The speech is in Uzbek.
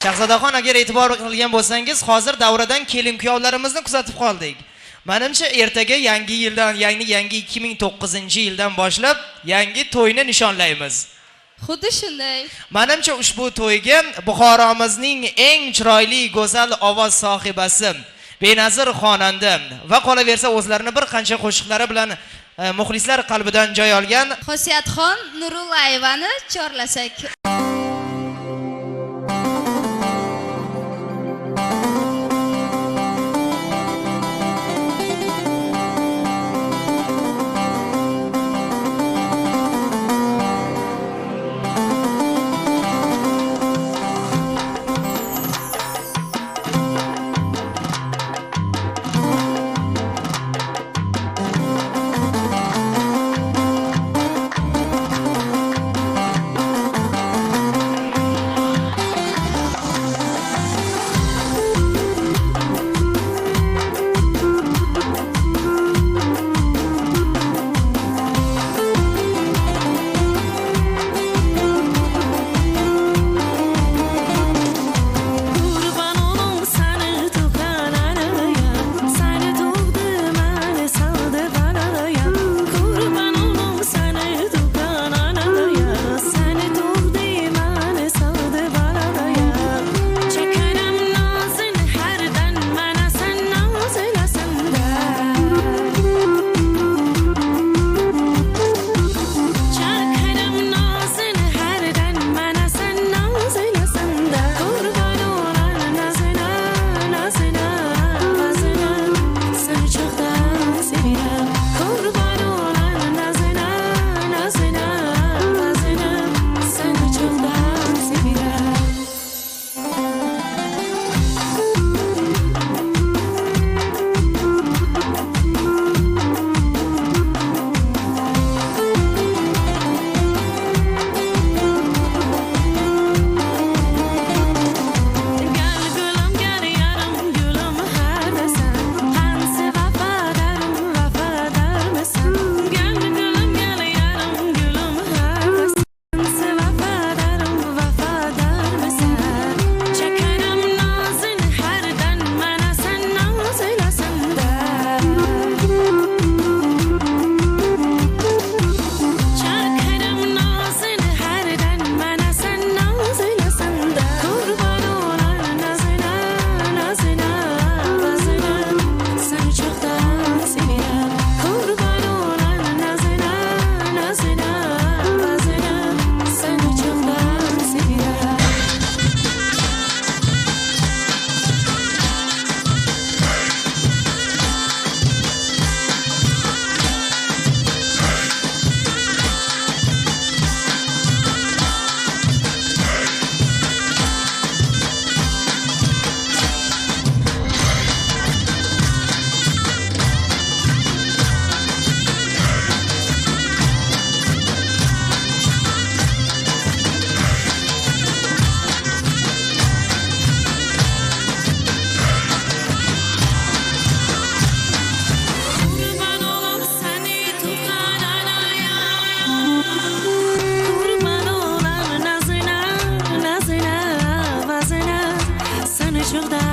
Shahzodaxon, agar e'tibor qilgan bo'lsangiz, hozir davradan kelin kuyovlarimizni kuzatib qoldik. Menimcha ertaga yangi yildan, ya'ni yangi 2009-yildan boshlab yangi to'yni nishonlaymiz. Xuddi shunday. Menimcha ushbu to'yga Buxoromizning eng chiroyli, go'zal ovoz sohibasi Benazir xonanda va qolaversa o'zlarini bir qancha qo'shiqlari bilan muxlislar qalbidan joy olgan Xosiyatxon Nurullayevani chorlasak. Seni çoxdan